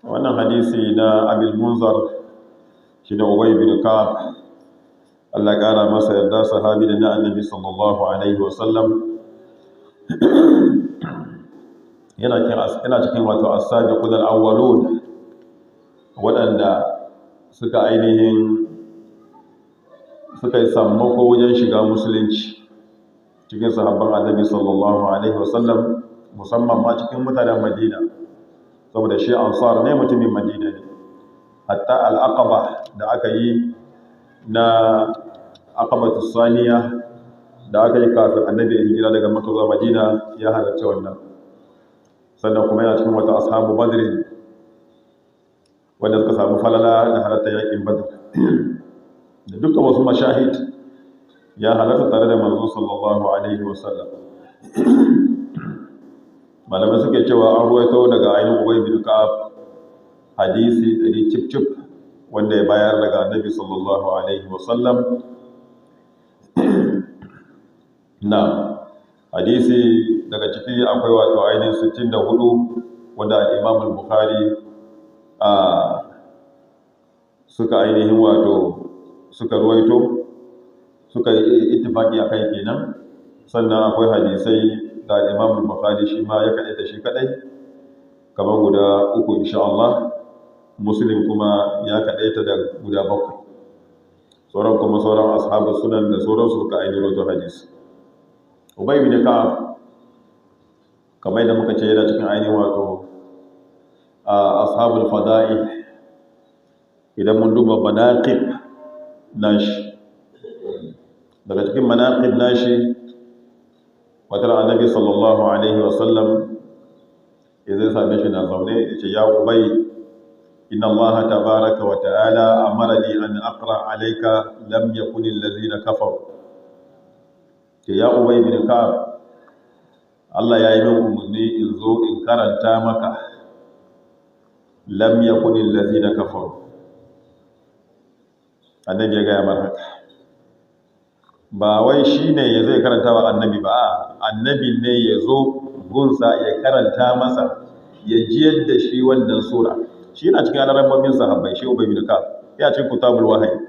Wannan hadisi na Abil Munzar shi da Ubay bin Ka'ab, Allah ƙara masa yarda, sahabi da na Annabi sallallahu alaihi wasallam, yana cikin wato as-sabiqun al-awwalun, waɗanda suka ainihin suka yi sammako wajen shiga musulunci cikin sahabban Annabi sallallahu alaihi wasallam, musamman ma cikin mutanen Madina, saboda shi ansar ne, mutumin Madina ne. Hatta al-Aqaba da aka yi na Aqabatu Saniya da aka yi kafin Annabi ya hijira daga Makka zuwa Madina, ya halarci wannan. Sannan kuma yana cikin wata ashabu Badr, wanda suka samu falala da halarta yakin Badr da dukkan wasu mashahid, ya halarta tare da manzo sallallahu alaihi wasallam. Malamai suke cewa an ruwaito daga ainihin Ubay bin Ka'ab hadisi 100 cif cif wanda ya bayar daga Annabi sallallahu alaihi wasallam. Na hadisi daga ciki akwai wato ainihin 64 wanda al-Imam al-Bukhari a suka ainihin wato suka ruwaito, suka yi ittifaki akai kenan. Sannan akwai hadisai da Imam al-Bukhari shi ma ya kaɗaita shi kaɗai, kamar guda uku insha Allah. Muslim kuma ya kaɗaita da guda bakwai. Sauran kuma sauran ashabu sunan da sauransu suka ainihin rawaito hadisi. Ubay bin Ka'ab, kamar yadda muka ce, yana cikin ainihin wato ashabul fada'i. Idan mun duba manaqib nashi, daga cikin manaqib nashi, wata Annabi sallallahu alaihi wasallam ya zai same shi na zaune, ya ce: "Ya Ubay, inna Allaha tabaraka wa ta'ala amarani an aqra alayka lam yakun allazina kafaru." Ce: "Ya Ubay bin Ka'ab, Allah ya yi min umarni in zo in karanta maka lam yakun allazina kafaru." Annabi ya gaya mar haka. Ba wai shi ne ya zai karanta wa Annabi ba, Annabi ne ya zo gunsa ya karanta masa, ya jiyar da shi wannan sura. Shi yana cikin alarammomin sahabbai, shi Ubay bin Ka'ab ya cikin kutabul wahayi.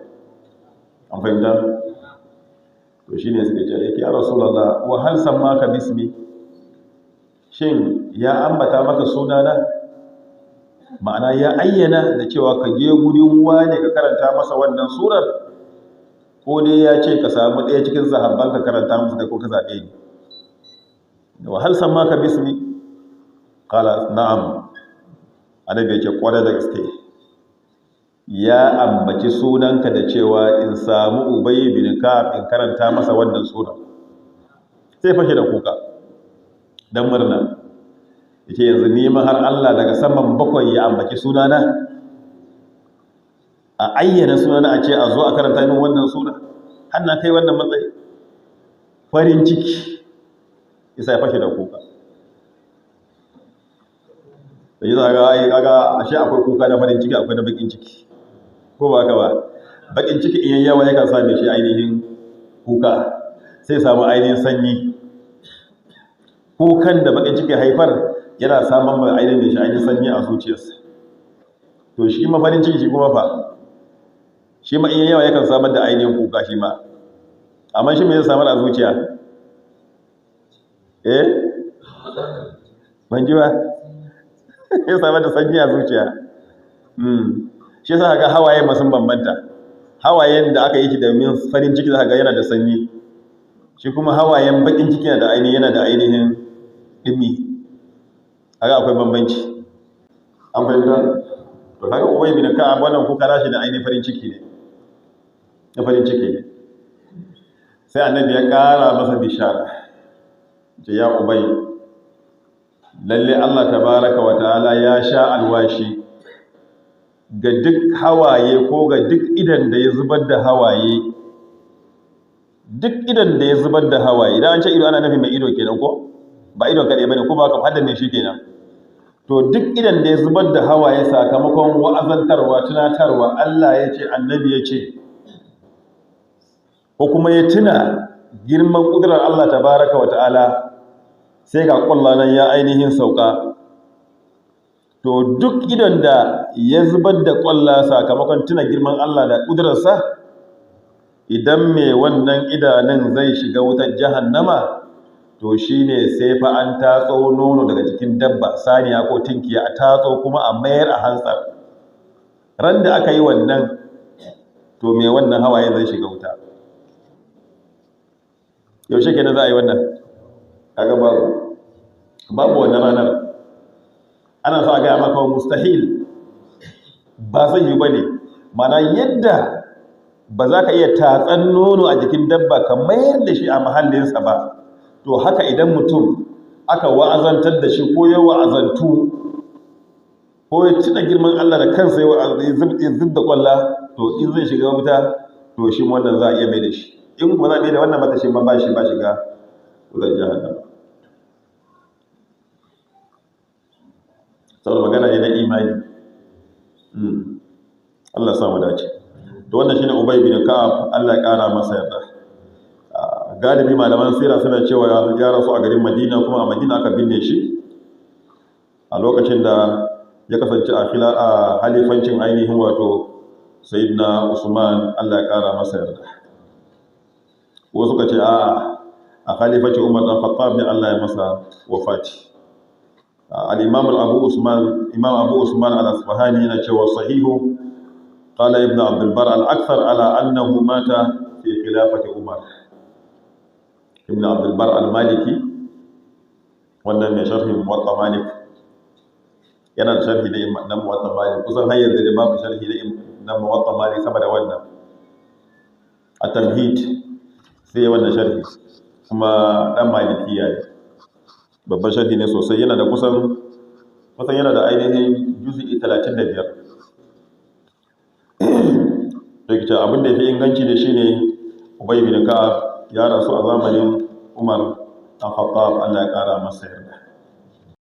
An fahimta? To shine suka ce yake: "Ya Rasulullah, wa hal sammaka bismi? Shin ya ambata maka sunana? Ma'ana ya ayyana da cewa ka je gurin wane ka karanta masa wannan surar, ko dai ya ce ka samu ɗaya cikin sahabban ka karanta masa kai, ko ka zaɓe ni? Wa hal sammaka bismi?" Qala: "Na'am." Annabi ya ce: "Kwarai da gaske ya ambaci sunanka da cewa in samu Ubay bin Ka'ab in karanta masa wannan sura." Sai fashe da kuka dan murna, yace: "Yanzu ni ma har Allah daga saman bakwai ya ambaci sunana, a ayyana sunana, a ce a zo a karanta min wannan sura, har na kai wannan matsayi." Farin ciki isa ya fashe da kuka. Da yi zaga ai kaga ashe akwai kuka na farin ciki, akwai na bakin ciki, ko ba ka ba? Bakin ciki in yawa yakan sa mai shi ainihin kuka, sai samu ainihin sanyi. Kukan da bakin ciki haifar yana samun mai ainihin da shi ainihin sanyi a zuciyarsa. To shi ma farin ciki, shi kuma fa, shi ma in yawa yakan samar da ainihin kuka shi ma. Amma shi me zai samar a zuciya? Eh, ban ji ba. Ya samar da sanyi a zuciya. Shi yasa ga hawaye masu bambanta. Hawayen da aka yi shi domin farin ciki za ga yana da sanyi, shi kuma hawayen bakin ciki yana da ainihin dumi. Haka akwai bambanci. An fahimta? To kaga Ubay bin Ka'ab, wannan kuka nashi da ainihin farin ciki ne, na farin ciki ne. Sai Annabi ya ƙara masa bishara, ce: "Ya Ubay, lalle Allah tabaraka wa ta'ala ya sha alwashi ga duk hawaye, ko ga duk idan da ya zubar da hawaye, duk idan da ya zubar da hawaye." Idan an ce ido, ana nufin mai ido kenan, ko ba idon kaɗai bane, ko ba ka hadda mai shi kenan. To duk idan da ya zubar da hawaye sakamakon wa'azantarwa, tunatarwa, Allah ya ce, Annabi ya ce, ko kuma ya tuna girman ƙudurar Allah tabaraka wa ta'ala, sai ga ƙwalla nan ya ainihin sauka. To To duk idon da ya zubar da ƙwalla sakamakon tuna girman Allah da ƙudurarsa, idan mai wannan idanun zai shiga wutar jahannama, to shine sai fa an tatso nono daga jikin dabba, saniya ko tinkiya, a tatso kuma a mayar a hantsar. Ran da aka yi wannan, to mai wannan hawaye zai shiga wuta. Yaushe kenan za a yi wannan? Kaga babu wannan ranar. Ana so a gaya maka mustahil, ba zai yi bane. Mana yadda ba za ka iya tatsan nono a jikin dabba ka mayar da shi a mahallinsa ba, to haka idan mutum aka wa'azantar da shi ko ya wa'azantu ko ya tuna girman Allah da kansa ya zub da kwalla, to in zai shiga wuta, to shi wannan za a iya mai da shi. In ba za a mai da wannan mata shi ma ba shi ba shiga wutar jahannama. Saboda magana ne na imani. Allah ya samu dace. To wannan shine Ubay bin Ka'ab, Allah ya kara masa yarda. Galibi malaman sira suna cewa ya rasu a garin Madina, kuma a Madina aka binne shi a lokacin da ya kasance a halifancin ainihin wato Sayyidina Usman, Allah ya kara masa yarda. Wasu suka ce a halifancin Umar dan Khattab ne Allah ya masa wafati. Al-Imam Abu Usman, Imam Abu Usman al-Asfahani yana cewa sahihu qala Ibn Abd al-Barr al-akthar ala annahu mata fi khilafati Umar. Ibn Abd al-Barr al-Maliki, wannan mai sharhin Muwatta Malik, yana da sharhi na Muwatta Malik, kusan har yanzu da babu sharhi na Muwatta Malik sama da wannan. At-Tamhid sai wannan sharhi, kuma dan Malikiya ne, babban sharhi ne sosai. Yana da kusan yana da ainihin juz'i 35. Duk da abin da yafi inganci da shi ne Ubay bin Ka'ab ya rasu a zamanin Umar dan Khattab, Allah ya kara masa yarda.